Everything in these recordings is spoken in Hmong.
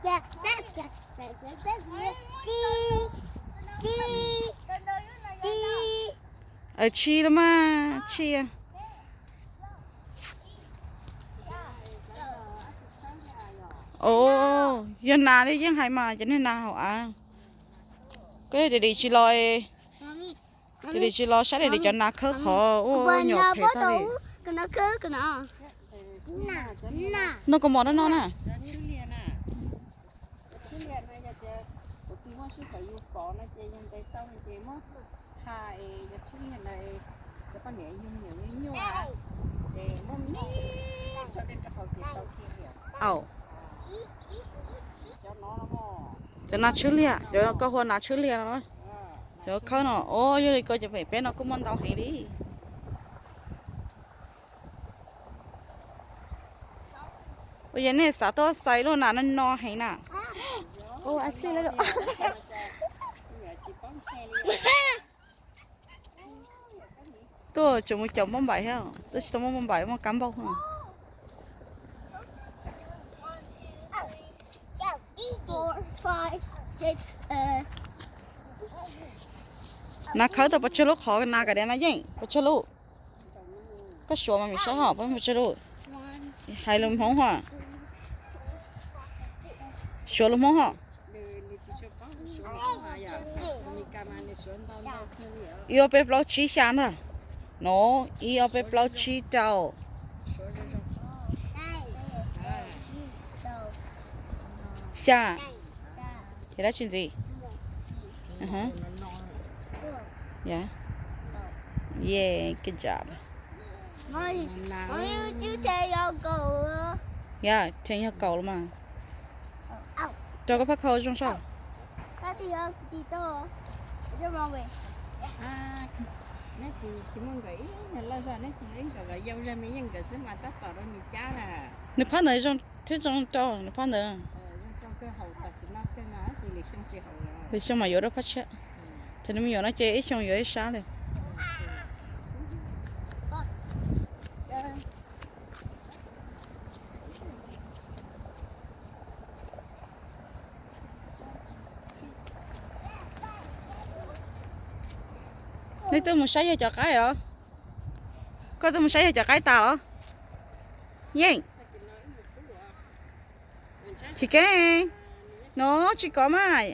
Tsis, tsis, tsis. Aw, tshis los mas, tshis. Os, yog nas li yeej hais mas cov niag nas hauv av. Koj yog dim dim tsis los, dim dim tsis los saib dim dim cov nas khawb qhov ua nyuam phem tag li. Noj kua mov no no na. Au, cov nas tshwb liag, cov koj hu ua nas tshwb liag no, cov khawb no. Os, yog li ko ces pem peb no kuj muaj ntau heev li. Ua yog nej xav tuaj xaiv luaj nas no no heev na. Tuaj tseem mus caum npauj npaim thiab, twb tsis tau muaj npauj npaim, muaj kab npauj. Nas khawb tau pes tsawg lub qhov nas kav diav no yeej pes tsawg lub? Koj suav mas mim saib hos pes tsawg lub. Hais lus Hmoob hos. Suav lus Hmoob hos. Ib ob peb plaub tsib xya ntag. No, ib ob peb plaub tsib rau xya. Ces dab tsi ntxiv? Yeah, good job. Yeah, theej yog kaum los mas. Rau koj phaj khau zoo soj. Nws phab ntawd zoo thiab zoo rau nws phab ntawd. Lwm xyoo mas yuav rau phab tshiab. Ces nws me nyuam no ces ib xyoo yuav ib sab li. Nej twb mus saib yawg cov qaib los? Koj twb mus saib yawg cov qaib tas los? Yeej. Tsis keeb. No tsis kov mas.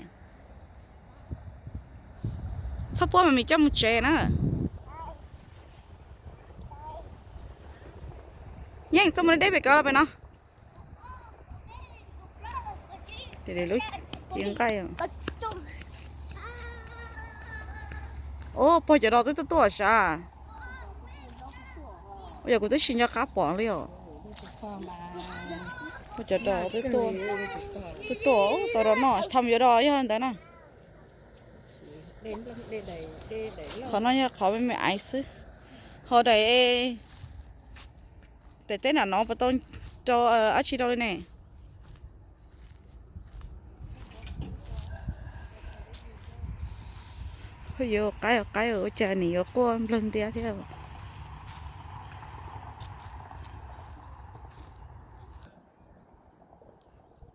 Txhob puab mas mim coj mus tsev na. Yeej txhob mus deb pem kov los pem no. Lub ci nqaij. Ua pog cov dos twb tuaj tuaj sav. Ua yog kuv twb tsis nco qab pom li os. Pog cov dos twb tuaj, twb tuaj tau dos no, tham yuav dos yog ntawd na. Qhov no yog qhov me me aiv xwb. Ho daim, daim teb nram no puas tau rau dab tsi rau li ne? Yuav qaib, qaib ua cas nim yuav quaj nplawg ntiab thiab.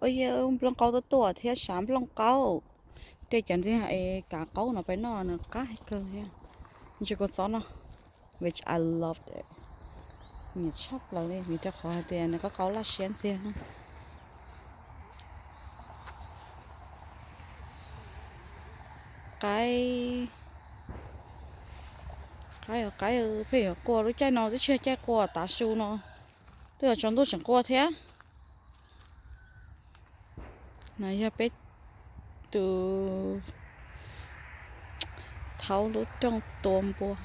Ua yog nplooj qaub tuaj tuaj thiab sav nplooj qaub. Tej cov kav qaub no peb noj nws qab kawg thiab. Ntsis kua txob no, which I loved it, nyiam tshaj plaws li vim rau qhov hais tias nws qaub qaub laj siab ntxiag. Qaib, qaib, qaib pheej yuav quaj, lub caij no twb tsis yog caij quaj, tav su no twb yuav tsaus ntuj tseem quaj thiab. No yog peb tus thaub lub rooj tua npua.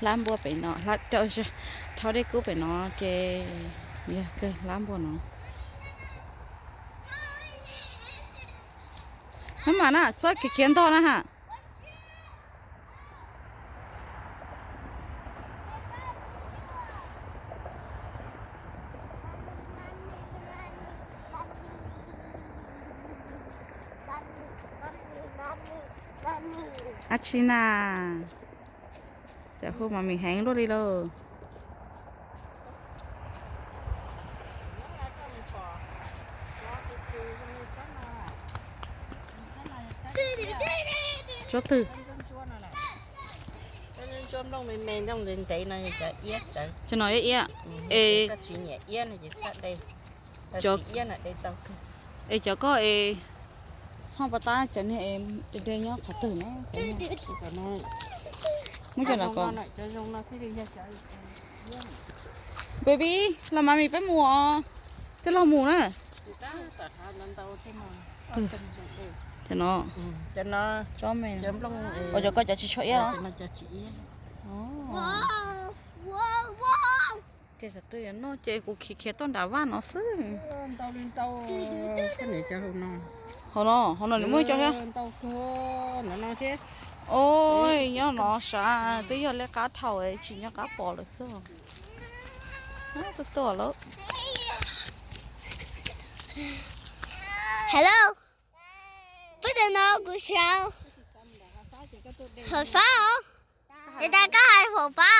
Hlab npua pem no, hlab rau, thaub dej kub pem no ces yog kawg hlab npua no. Hab mas na, txhob khiav khiav ntog na ha. Ab tsi na, txawm hu mas mim heev luaj li lauj. Tsob twg? Cov no iab iab. Es es cov koj es ho pas tab cov niag es de nyob qhov twg na? Muab cov no ko. Baby, los mami peb mus os. Twb los mus na. Cov no, cov me, ua cov koj cov tsis tshua iab los? Ces thaum twg yuav noj ces kuv khiav khiav tuaj nram vaj no xwb. Hauv no, hauv no nws muaj cov thiab. Oj, nyob no sav twb yog lej qab dhau tsis nyob qab pom lawm xwb. Tuaj tuaj lawm. Hello, peb tam no kuv sawv hauv fab os. Ces tas koj hais hauv fab os.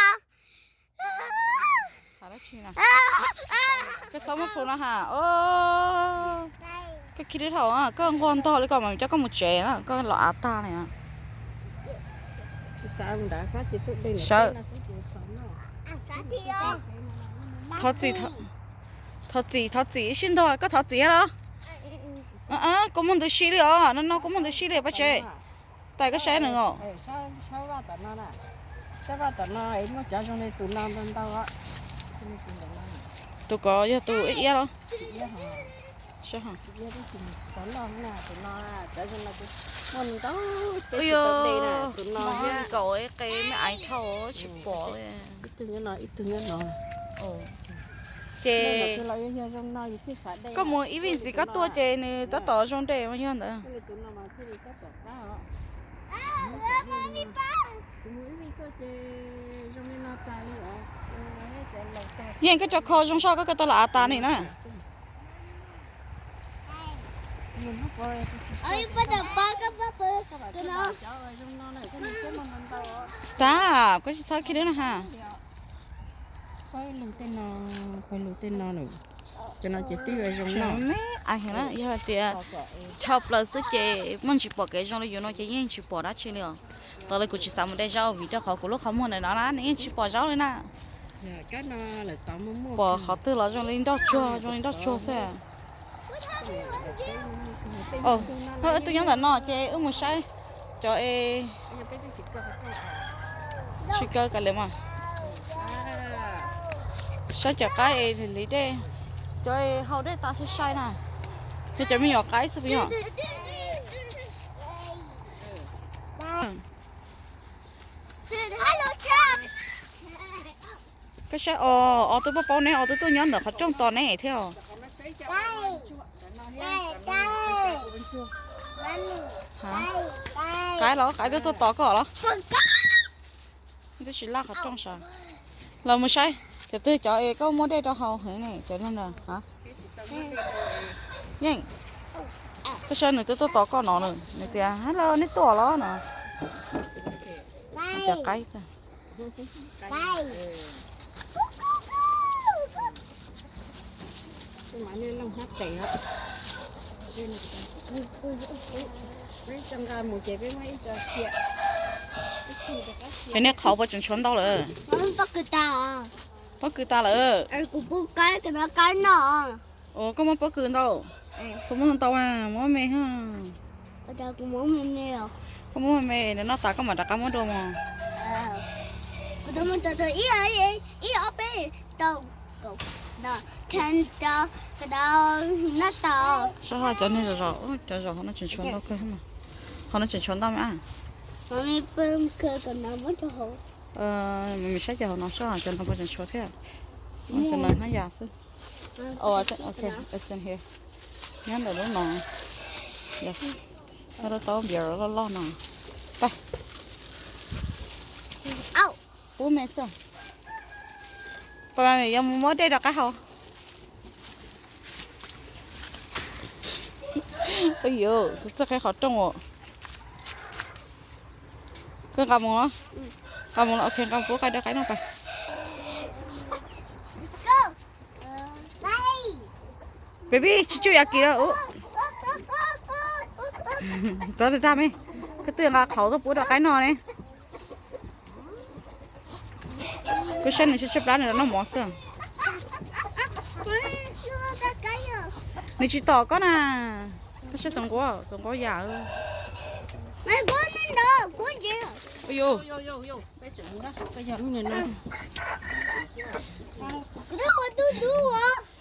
Koj txhob muab plhus no ha. Koj khib dhau, koj nquag ntog li ko mas coj koj mus tsev na, koj los av tag li. Sawv. Thov txim, thov txim, thov txim ib sij ntog, koj thov txim los? Kuv muaj ntws si li os, no no kuv muaj ntws si li pab tsev. Tais koj saib nws os. Tus ko yog tus iab los? Ua li kaum qe me ais dhau tsis pom. Ces koj mus ib vij ntxiv koj tuaj ces nws tab tom zoo dej mas yog ntawd. Yeej koj cov kho zoo soj koj koj tau los av tas li na. Stop, koj tsis txhob khib dwb na ha. Tej no, tej no, cov no ces twb zoo me ais heev na, yog tias dhau plaws xwb ces muaj ntsis pom kev zoo li yus no ces yeej tsis pom dab tsi li os. Tos li kuv tsis xav mus de zaub vim rau qhov kuv lub qhov muag ntawm no na nws yeej tsis pom zaub li na. Pom qhov twg los zoo li nroj tsuag, zoo li nroj tsuag xwb. Wb twb nyob ntawm no ces wb mus saib cov es tsis kaw kav liam mas. Saib cov qaib es hliv dej, cov es hau dej tas sai sai na. Yog cov me nyuam qaib xwb puas yog? Koj saib os, ob tug poj paub neb ob tug tuaj nyob ntawm qhov rooj tos neb thiab os. Qaib los, qaib twb tuaj tos koj los? Twb tsis laj qhov rooj sav. Los mus saib cov twg cov es koj muab dej rau haus heev ne cov no na. Yeej, koj saib nws twb tuaj tos koj no, nws tias hello neb tuaj los no. Cov qaib. Peb niag qhauv puas tseem tshuav ntau lawm? Pob kws tas lawm. Ua koj muab pob kws ntau. Koj muab ntau mas muab me. Koj muab me, nws noj tas koj mam rov qab muab dua mog. Sab hauv cov niag zom zom, cov zom hauv no tseem tshuav ntau kawg. Hauv no tseem tshuav ntau me. Mami saib cov hauv no sab hauv cov no puas tseem tshuav thiab. Cov no hnab yas xwb. Nyob ntawm lub no, nyob rau tau npiav loj loj no. Pab, pub me xwb. Pab, yog mus muab dej rau qaib haus. Yuav txog qhov rooj os. Koj nqa mus los? Nqa mus los, ok, nqa mus pub qaib rau qaib noj pas. Baby, tsis tsuj yam kis lawm. Txhob dag me. Koj twb nqa qhauv tuaj pub rau qaib noj ne. Koj saib nws tshaib tshaib plab nws los noj mov xwb. Nws tsis tom koj na. Koj saib tus nquab, tus nquab yam. Kuv twb ua tub tub os.